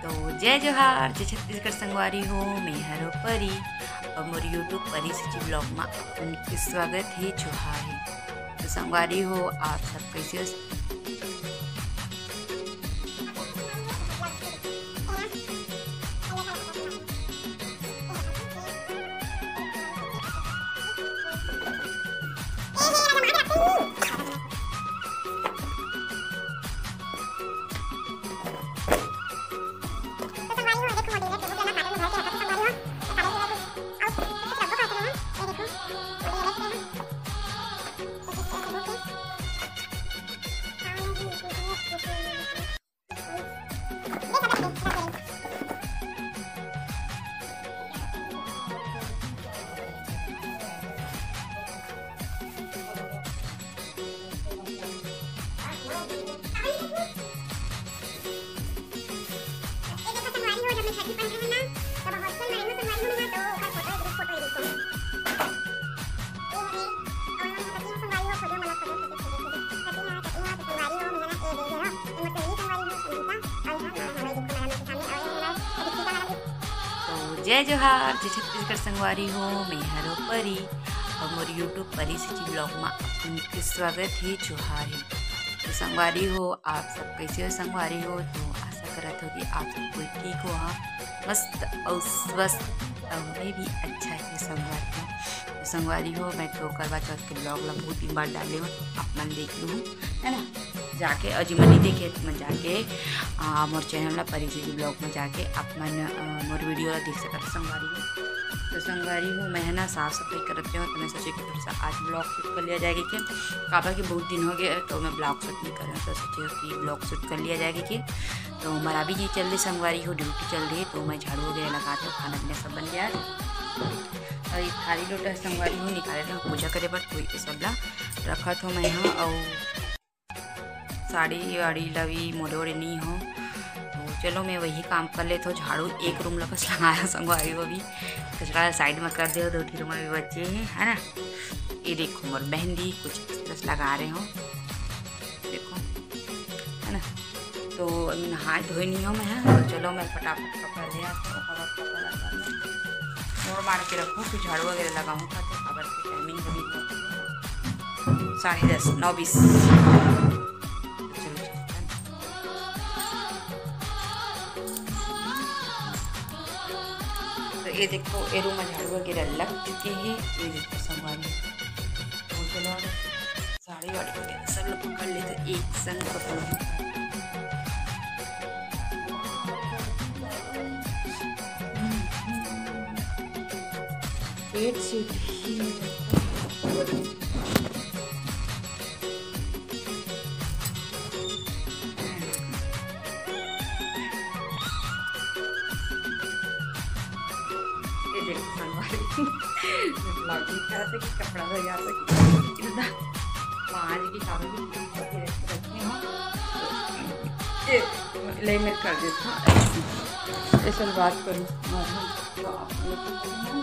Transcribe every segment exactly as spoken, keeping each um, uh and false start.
तो जय जोहार, जय छत्तीसगढ़ संगवारी हो, मैं हरो परी और मोर YouTube परी सिटी vlog मा आप मन के स्वागत हे, जोहार हे। तो संगवारी हो, आप सब कैसे हो? तो जय जोहार, जय छत्तीसगढ़ संगवारी हो, मैं हरो परी और मोर YouTube परी सिटी vlog मा आप मन के स्वागत हे, जोहार हे। तो संगवारी हो, आप सब कैसे हो संगवारी हो? तो आशा करत हो कि आप सब कोई ठीक हो, हाँ, मस्त और स्वस्थ और मैं भी अच्छा हे संगवारी हो। तो संगवारी हो, मैं तो करवा चौथ के vlog ला बहुत दिन बाद डाले हूँ, आप मन देख लू, है ना? जाके, और जी मन नहीं देखे तो मैं जाके, आ, मोर channel ला परी सिटी vlog में जाके आप मन, आ, मोर video ला देख सकत हो संगवारी हो। तो संगवारी हो, मैं है ना साफ सफाई करत हूँ, तो मैं सोचे कि थोड़ा सा आज vlog shoot कर लिया जाएगा कि, काबर कि बहुत दिन हो गए तो मैं vlog shoot नहीं करें, तो सोचे कि vlog shoot कर लिया जाएगा कि। तो मरावी जी चल दे संगवारी हो, duty चल दे, तो मैं झाड़ू वगैरह लगा दूँ, खाना पीना सब बन गया है। और एक थाली लोटा संगवारी हो निकाले रहे पूजा करे बर, कोई के सब ला रखत हो मैं यहाँ। और साड़ी वाड़ी ला भी मोड़े ओड़े नहीं हो, तो चलो मैं वही काम कर लेत हो। झाड़ू एक room ला बस लगाया संगवारी हो, अभी कचरा side में कर दे, दो ठो room भी बचे हैं, है ना। ये देखो मोर मेहंदी कुछ इस तरह से लगा रहे हो, देखो, है ना। तो अभी नहाए धोए नहीं हो मैं, तो चलो मैं फटाफट कपड़ा ले आती हूँ, कपड़ा, कपड़ा लगा लूँ। मोड़ मार के रखूँ, फिर झाड़ू वगैरह लगाऊँ, तो खबर की timing अभी साढ़े दस, नौ बीस। चलो, चलो। तो ये देखो, ए room में झाड़ू वगैरह लग चुके हैं। ये देखो संगवारी, तो चलो अब साड़ी वाड़ी वगैरह सब लोग पकड़ ले, तो एक संग पकड़ लो। Bed sheet ही। ये देखो संगवारी, vlogging करत हे कि कपड़ा हो जाता कि इतना पाँच की काबे भी रखे हो। ये ले मैं कर देता हूँ ऐसे, ऐसे बात करूँ। तो आप लोग को करना है।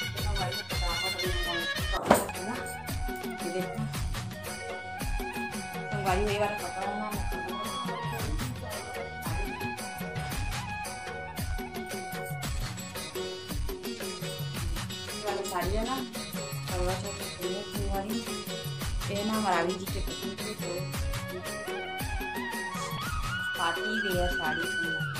तो हमारे फटाफट अभी हम कपड़ा है ना, ये देखो। संगवारी, ये वाला कपड़ा ना, ये वाला साड़ी है ना, करवा चौथ के लिए संगवारी, ये ना हमारा रावी जी के पसंद की, तो party wear साड़ी संगवारी।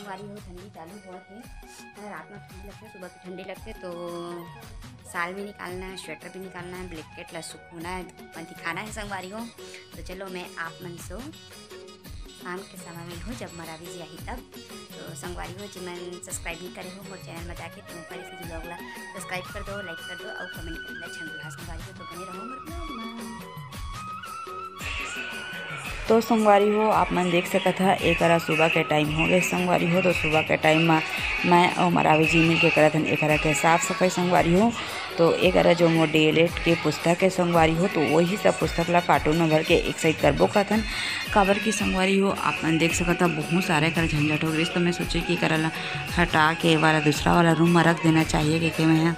संगवारी हो, ठंडी चालू होत हे। अरे, रात में ठंडी लगथे, सुबह की ठंडी लगथे, तो साल भी निकालना है, स्वेटर भी निकालना है, ब्लैंकेट ला सुखोना है, पंथी खाना है संगवारी हो। तो चलो, मैं आप मन से शाम के समय मिलहूँ, जब मरावी जी आही तब। तो संगवारी हो, जिमन सब्सक्राइब नहीं करे हो मोर चैनल में जाके, तो ऊपर इसी vlog ला सब्सक्राइब कर दो, लाइक कर दो और कमेंट करना झन भुला संगवारी हो। तो बने रहो मोर vlog में। तो संगवारी हो, आप मन देख सकत हा, एकरा सुबह के टाइम हो गए संगवारी हो। तो सुबह के टाइम में मैं और मरावी जी मिल के करत हन एकरा के साफ सफाई संगवारी हो। तो एकरा जो मोर डीएलएड के पुस्तक है संगवारी हो, तो वही सब पुस्तक ला कार्टून में भर के एक साइड करबो करत हन। काबर की संगवारी हो, आप मन देख सकत हा, बहुत सारे कर झंझट हो गए, तो मैं सोचे कि एकरा ला हटा के वाला दूसरा वाला रूम में रख देना चाहिए, क्योंकि मैं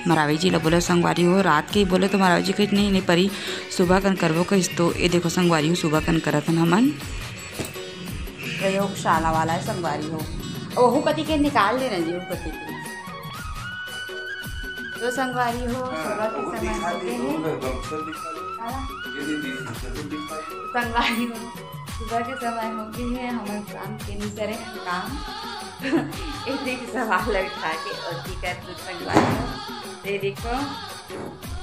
मरावी जी ला बोले संगवारी हो, रात के ही बोले तो मरावी जी कहिस नहीं, नहीं परी, सुबह कन करबो कहिस। तो ये देखो संगवारी हो, सुबह कन करत हन हमन। प्रयोगशाला वाला है संगवारी हो, ओहू कति के निकाल लेना जी, ओहू कति के। तो संगवारी हो, सुबह के समय हो गए है। हाँ। संगवारी हो, सुबह के समय हो गए है, हमन काम के नहीं करे हैं काम। ये देख सवाल उठा के और की कर तू संगवारी हो। तो ये देखो,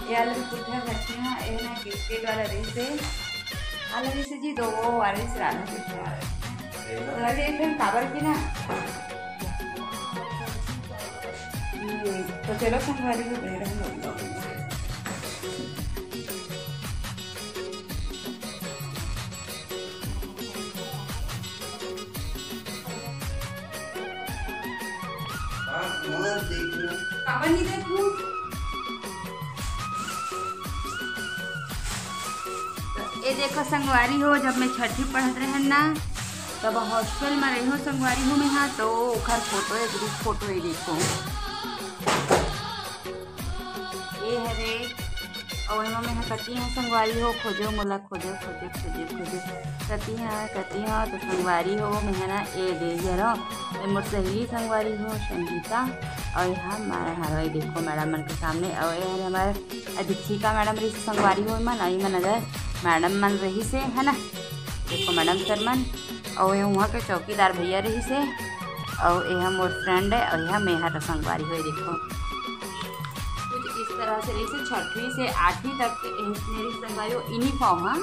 ये आलू के पुट्ठा खाती हैं, ये ना किटकिट वाला रही से, आलू रही से जी दो वो वाले से आलू के पुट्ठा। तो अरे एक दिन काबर की ना। हम्म, तो चलो संगवारी हो गए हम लोग। हाँ, मत देखना। काबर नहीं देखूं? तो ये देखो संगवारी हो, जब मैं छठी पढ़त रहन ना, तब हॉस्टल में रही हूँ संगवारी हो मैं, हाँ, तो ओखर फोटो है, ग्रुप फोटो ये देखो। ये हरे, अउ एमा मैं ह कती हूँ संगवारी हो, खोजो मोला, खोजो, खोजो, खोजो, खोजो, कती हूँ, कती हूँ, तो संगवारी हो, मैं ह ना ए दे हरो, ए मोर सहेली संगवारी हो, संगीता, अउ यहाँ मारा हरो, ये देखो मैडम मन के सामने, अउ ये हरे हमारे अधीक्षिका मैडम रही से संगवारी हो, मन, अउ मन अगर मैडम मन रही से, है ना, देखो मैडम सर मन, अउ ये वहाँ के चौकीदार भैया रही से, अउ ये मोर फ्रेंड है, अउ यह मेहर संगवारी हो, ये देखो। कुछ इस तरह से, जैसे छठवीं से आठवीं तक के एहस मेरी संगवारी हो, यूनिफॉर्म, हाँ,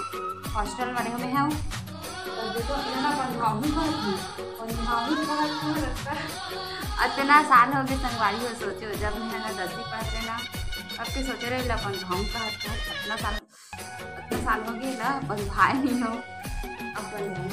हॉस्टल में रहे में है। तो देखो, इतना बंधाऊ ही बात है, बंधाऊ ही बात है, लगता है। इतना साल हो गए संगवारी हो, सोचो, जब मैं है ना दसवीं पास है ना, अब के सोचे रहे ला बंधाऊ का, इतना साल, इतना साल हो गए ला बंधाए नहीं हो, अब बंधाऊ।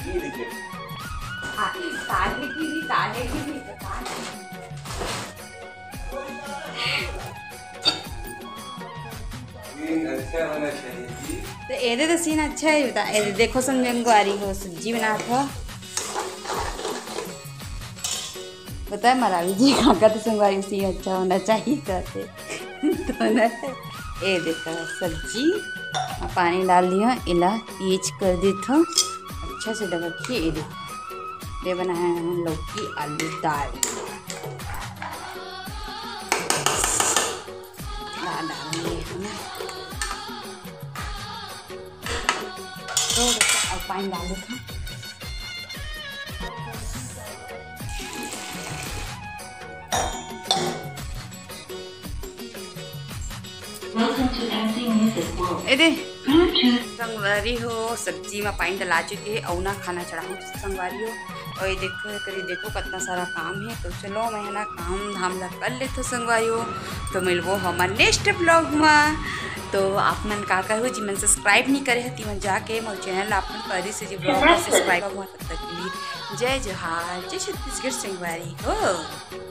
ये देखिए। हाँ, काहे की भी, काहे की भी, काहे की भी। सीन अच्छा होना चाहिए जी। तो एदे तो सीन अच्छा है, बता, एदे देखो संगवारी हो, सब्जी बनात हो। बताए मरावी जी, काका तो संगवारी सीन अच्छा होना चाहिए कहते। तो ना, ये देखो सब्जी, पानी डाल दिया, इला पीच कर दी थो, अच्छा से डबक के ये देखो, ये बनाए हैं हम लौकी आलू दाल। दाल डाल दिए हमने। थोड़ा सा अब पानी डाल देते हैं। Welcome to N C Music World। ए दे। संगवारी हो, सब्जी में पानी डला चुके हे, अउ ना खाना चढ़ाहूँ संगवारी हो। अउ ये देखो, एकरी देखो, कितना सारा काम हे। तो चलो, मैं ह ना काम धाम ला कर लेथो संगवारी हो। तो मिलबो हमर नेक्स्ट ब्लॉग में। तो आप मन का करहू, जी मन सब्सक्राइब नहीं करे हे, ती मन जाके मोर चैनल ला अपन परी से जी ब्लॉग में सब्सक्राइब करहू। तब तक के लिए जय जोहार, जय छत्तीसगढ़ संगवारी हो।